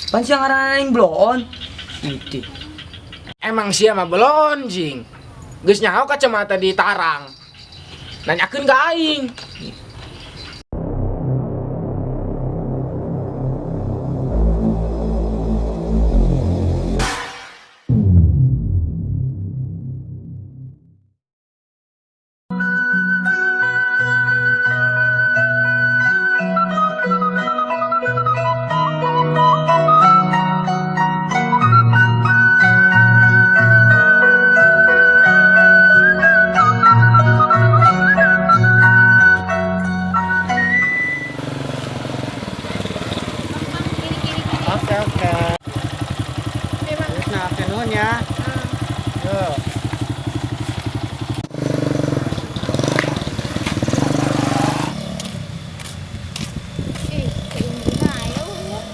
Pan sia ngaranna aing bloon. Iti. Emang sia mah belon jing. Geus nyaho kacamata di tarang. Nanyakeun ka aing. Oke, oke. Nah, oke nuhun ya. Yo. Ih, ke Indina aya eueuh.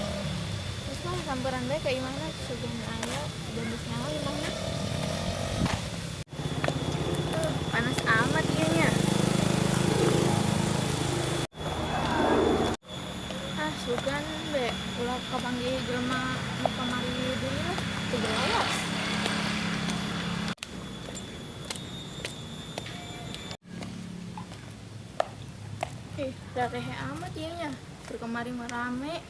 Terus mah samperan bae ka imahna sugan aya dan geus nyaho imahna. Panas amat ieu nya. Ah, sugan be ulah kapanggih jelema nu kamari deui lah, teu jelas. Ih, rerehe amat ieu nya. Keur kamari mah rame.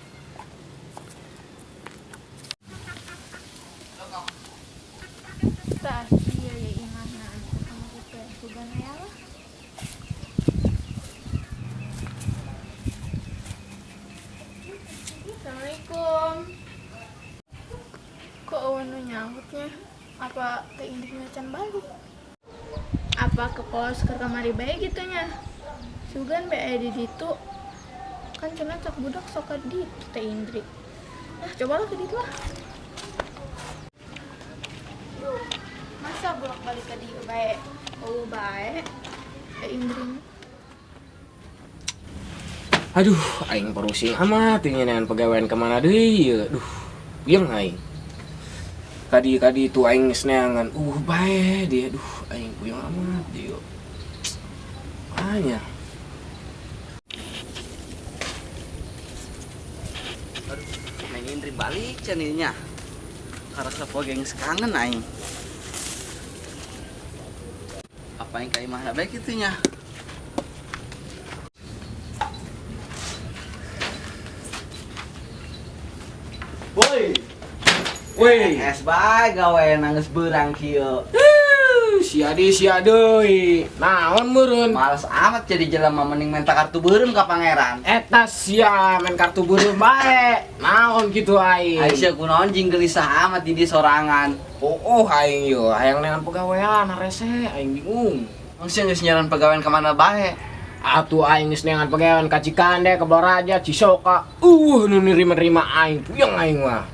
Tah, iya ya imahna kamari teh sugan aya lah. Assalamualaikum. Kok eueuh nu nyautnya? Apa teh Indri can balik? Apa ke pos ke kamari bae gitu nya? Sugan bae aya di ditu. Kan cenah cak budak sok ka ditu teh Indri. Nah, cobalah ke ditu lah. Duh, masa bolak-balik ka dieu bae? Oh, bae. Teh Indri. Aduh, aing pusing amat ini neangan pegawaian kemana deui ieu. Duh, puyeng aing. Kadi-kadi itu aing geus neangan, bae dia. Duh, aing puyeng amat dia. Makanya. Aduh, Neng Indri balik cenah nya. Karasa poe geus kangen aing. Apa yang ka imahna bae kitu nya? Woi. Woi. Es bae gawe nangis beurang kieu. Sia deui, sia deui. Naon meureun? Males amat jadi jelema mending minta kartu beureum ka pangeran. Eta sia main kartu beureum bae. Naon kitu aing? Aing sia kunaon jeung gelisah amat di dieu sorangan. Oh, aing yo hayang neangan pagawean harese aing bingung. Emang sia geus nyaran pagawean ka mana bae? Atuh aing geus neangan pagawean ka Cikande, ka Blora, Cisoka. Nu nerima-nerima aing, puyeng aing mah.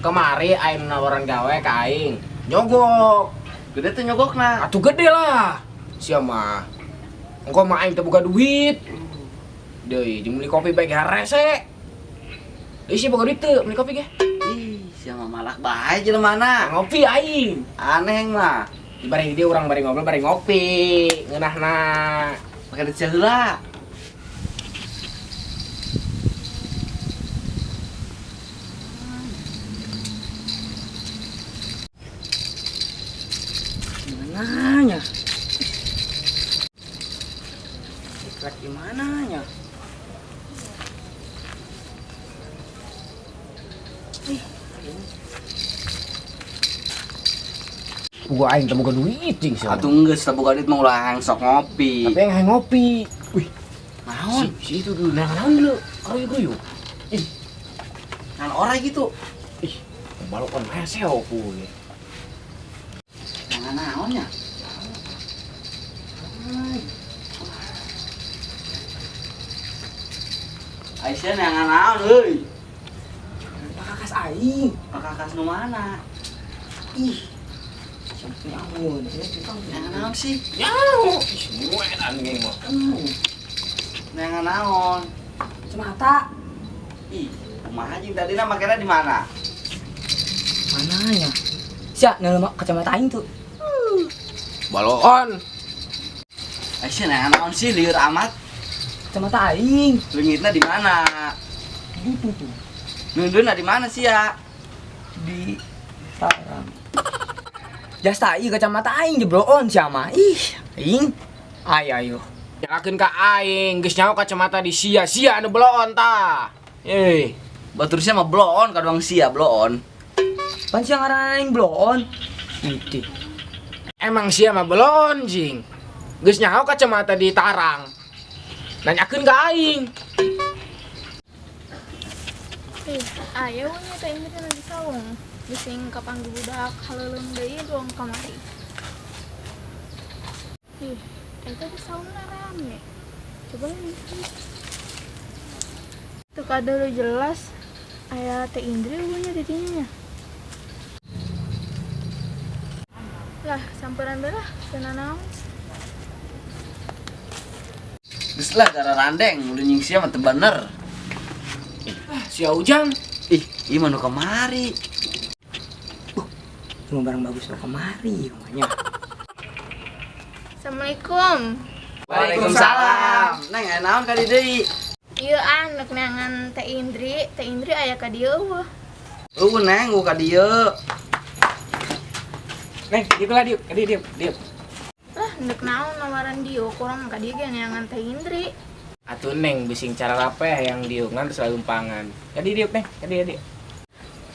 Kemari aing nawaran gawe ka aing. Nyogok. Gede tuh nyogokna. Atuh gede lah. Sia mah. Engko mah aing teu boga duit. Deui, jeung meuli kopi bae ge harese. Deui sia boga duit teu meuli kopi ge? Ih, sia mah malak bae jelemana. Ngopi aing. Aneh mah. Di bari dia urang bari ngobrol bari ngopi, ngeunahna. Pake duit sia heula. Gimana nya? Rek gimana nya? Gua aing teu boga duit jeung sia. Atuh geus teu boga duit mah ulah hayang sok ngopi. Tapi yang hayang ngopi. Wih, naon? Si itu dulu nah naon dulu. Karuyu-karuyu. Ih. Ngan ora gitu. Ih, balokon hese kuy. Ngan naon nya? Aisyah ngan naon euy? Pakakas aing. Pakakas nu mana? Ih. Nyaho, Ngan naon sih? Nyaho. Ih, edan ge mah. Ngan naon? Kacamata. Ih, kumaha jeung tadi na makena di mana? Mana ya? Sia, ngeuleuh kacamata aing tuh. Balon. Aisyah ngan naon sih lieur amat? Kacamata aing. Leungitna di mana? Itu tuh. Nunduna di mana sih ya? Di tarang. Jasta ieu kacamata aing jebloon sia mah. Ih, aing. Ayo ayo. Nyalakeun ka aing, geus nyaho kacamata di sia, sia anu bloon tah. Eh, Batur sia mah bloon kaduang sia bloon. Pan sia ngaran aing bloon. Iti. Emang sia mah bloon jing. Geus nyaho kacamata di tarang. Nanyakeun ka aing. Ih, aya we nya Teh Indri na di saung. Bising kapanggih budak haleuleung deui doang kamari. Ih, eta di saungna rame. Coba nih. Teu kadeuleung jelas aya Teh Indri eueuh nya di dinya nya. Lah, samperan bae lah, teu nanaon. Geus lah gara randeng, udah nying sia mah teu bener. Ah, sia Ujang. Ih, ieu mah nu kamari. Cuma barang bagus nu kamari rumahnya. Assalamualaikum. Waalaikumsalam. Neng, aya naon ka dieu deui? Ieu ah, nek neangan Teh Indri, Teh Indri aya ka dieu eueuh. Eueuh Neng, eueuh ka dieu. Neng, dieu lah dieu, ka dieu dieu, dieu. Lah, nek naon nawaran dieu, kurang ka dieu ge neangan Teh Indri. Atuh Neng, bising cara rapeh yang dieu ngan terus lumpangan. Ka dieu dieu, Neng, ka dieu dieu.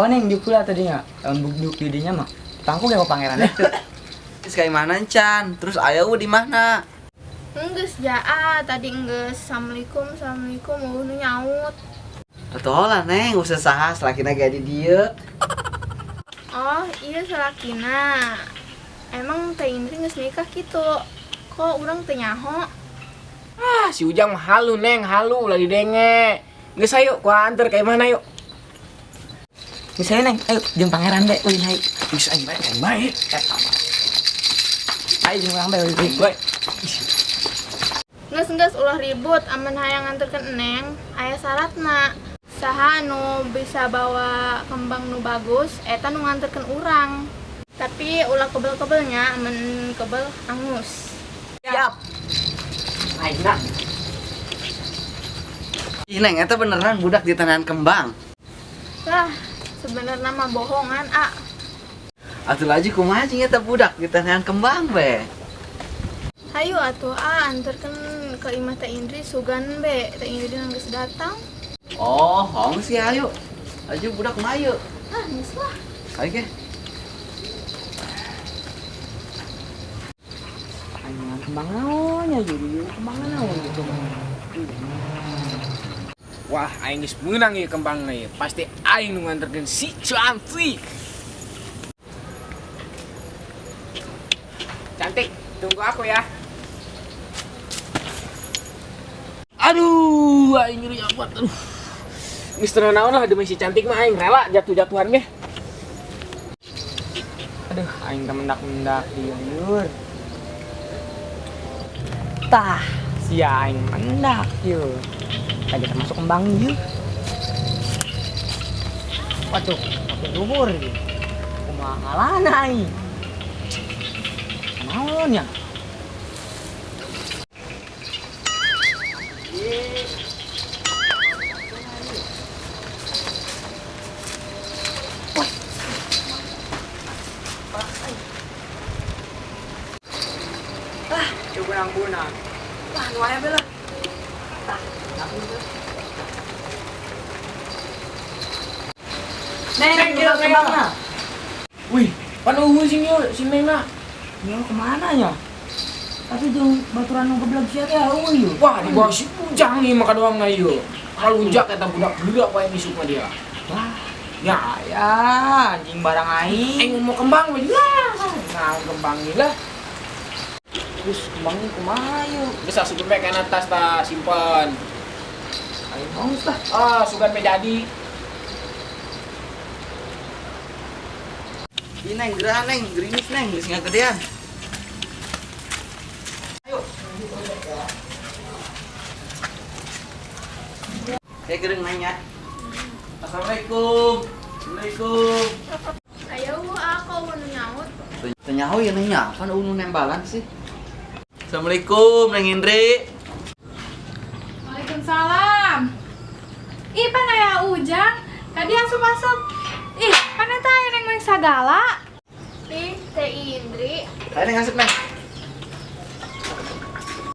Oh Neng, dieu pula tadinya. Lamun buk di dinya mah. Pangku ge pangeran. Terus kayak mana Chan? Terus aya eueuh di mana? Enggeus jaa, tadi enggeus assalamualaikum, assalamualaikum, eueuh nu nyaut. Atuh lah Neng, usah saha salakina ge di dieu. Oh, iya salakina. Emang Teh Indri geus nikah kitu. Kok urang teu nyaho? Ah, si Ujang mah halu Neng, halu ulah didenge. Geus ayo, ku anter ka mana yuk. Geus ayo Neng, ayo jeung pangeran bae ulin hayu. Geus aing bae, aing bae. Eta mah. Ayo jeung urang bae ulin. Bae. Geus geus ulah ribut, amun hayang nganterkeun Neng, aya syaratna. Saha nu bisa bawa kembang nu bagus, eta nu nganterkeun urang. Tapi ulah kebel-kebelnya, amun kebel angus. Siap. Aing nak. Ih Neng, eta beneran budak di tanahan kembang. Lah, sebenarnya mah bohongan, ah. Atuh laju kumaha cing eta budak di tanahan kembang be. Hayu atuh ah, anterkeun ke imah Teh Indri sugan be, Teh Indri geus datang. Oh, hong sih ayo. Ayo budak kumaha ieu? Ah, geus lah. Ayo ge. Aing kembang naon nya jadi kembang naon gitu. Wah, aing geus meunang ieu kembangna ieu. Pasti aing nu nganterkeun si cantik. Cantik, tunggu aku ya. Aduh, aing nyeri amat. Aduh. Geus teu naon lah demi si cantik mah aing rela jatuh-jatuhan ge. Aduh, aing teh mendak-mendak lieur. Tah, sia aing mendak yeuh. Tadi termasuk kembang yeuh. Waduh, makin luhur ieu. Kumaha ngalana aing? Naon ya? Ah, coba nang-bunang. Wah, nu aya bae lah. Tah, Neng, ieu kembangna. Wih, pan eueuh sing ieu si Neng na. Ya kemana nya? Tapi jeung baturan nu geblek sia teh eueuh ieu. Wah, di bawah si Ujang nih maka doang na ieu. Halunjak eta budak gila wae isuk mah dia. Wah, Ya, ya anjing barang aing. aing mau kembang we lah. Nah, kembang ieu lah. Terus kembangnya kumaha ieu? Geus asup bae kana tas tah simpen. Aing haus lah. Ah, sugan be jadi. Ih Neng, gerah Neng, gerimis Neng, geus ngagedean. Ayo. Kayak gereng Neng ya. Assalamualaikum. Assalamualaikum. Ayo ah, kok nu nyaut. Teu nyaho ieu Neng nya, pan eueuh nu nembalan sih. Assalamualaikum Neng Indri. Waalaikumsalam. Ih, pan aya Ujang. Tadi asup-asup. Ih, kan eta aya neng main sagala. Ih, Teh Indri. Ayo Neng asup Neng.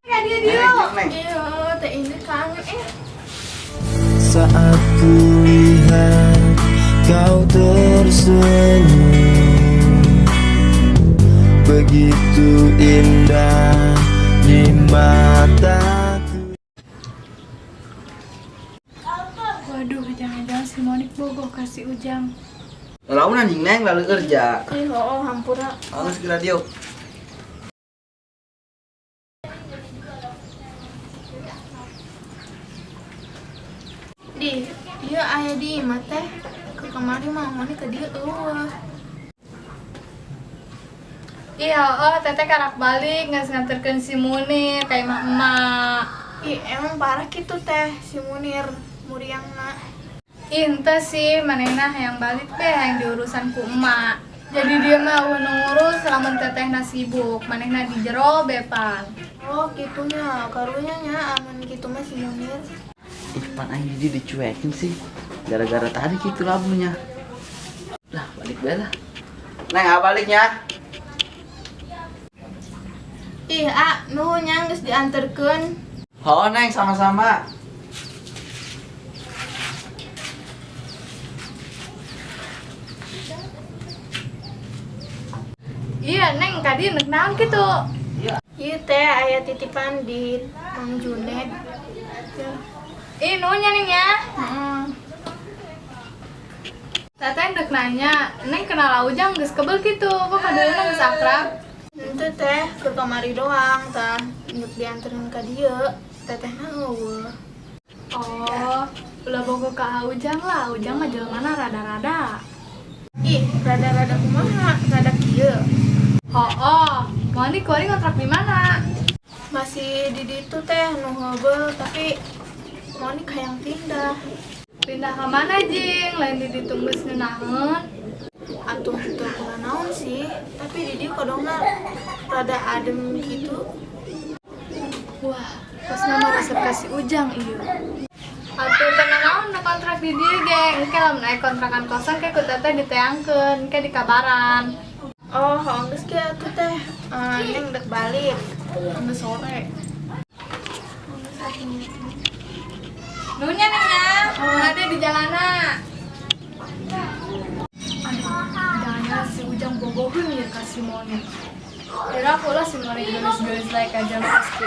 Ya dia dia. Iya, Teh Indri kangen eh. Saat kulihat kau tersenyum, begitu indah di mataku. Waduh, jangan-jangan si Monik bogoh kasih Ujang. Lalu anjing Neng lalu kerja. Ih, oh, hampura. Lalu segera dia. Di, dia aya di imah teh. Ke kamari mah Monik ke dieu eueuh. Iya, oh, teteh karak balik nges nganterkeun si Munir ka imah emak. Ih, emang parah gitu teh si Munir muriangna. Ih, henteu sih, manehna hayang balik teh hayang diurusan ku emak. Jadi dia mah eueuh nu ngurus lamun tetehna sibuk, manehna di jero bepan. Oh, gitunya. Karunya nya amun kitu mah si Munir. Ih, pan aing jadi dicuekin sih. Gara-gara tadi gitu labunya. Lah, balik bae lah. Neng, ah baliknya. Ih, ah, nuhun nya geus dianterkeun. Oh, Neng, sama-sama. Iya, Neng, tadi nek naon kitu? Ieu teh aya titipan di Mang Junet. Ih, nuhun nya Neng ya. Heeh. Teteh ndek nanya, Neng kenal Ujang geus kebel kitu, kok kadueuna geus akrab? Henteu teh ke kamari doang tah, ndek dianterin ka dieu, tetehna eueuh. Oh, ulah bogo ka Ujang lah, Ujang mah jelmana rada-rada. Ih, rada-rada kumaha, rada kieu. Oh, Monik kuari ngontrak di mana? Masih di ditu teh nu heubeul, tapi Monik hayang pindah. Pindah ke mana, Jing? Lain di ditu geus ngeunaheun. Atuh teu naon sih, tapi di dieu kodongna rada adem gitu. Wah, pas nama resep kasih Ujang ieu. Atuh tenang naon nu kontrak di dieu ge. Engke lamun aya kontrakan kosong ke ku teteh diteangkeun, engke dikabaran. Oh, geus ge atuh teh. Neng dek balik. Geus sore. Nuhun nya Neng ya. Ada di jalana. Aduh, jangan-jangan si Ujang bogoheun ya ka si Monik. Kira aku lah si Monik gelis-gelis like aja pasti.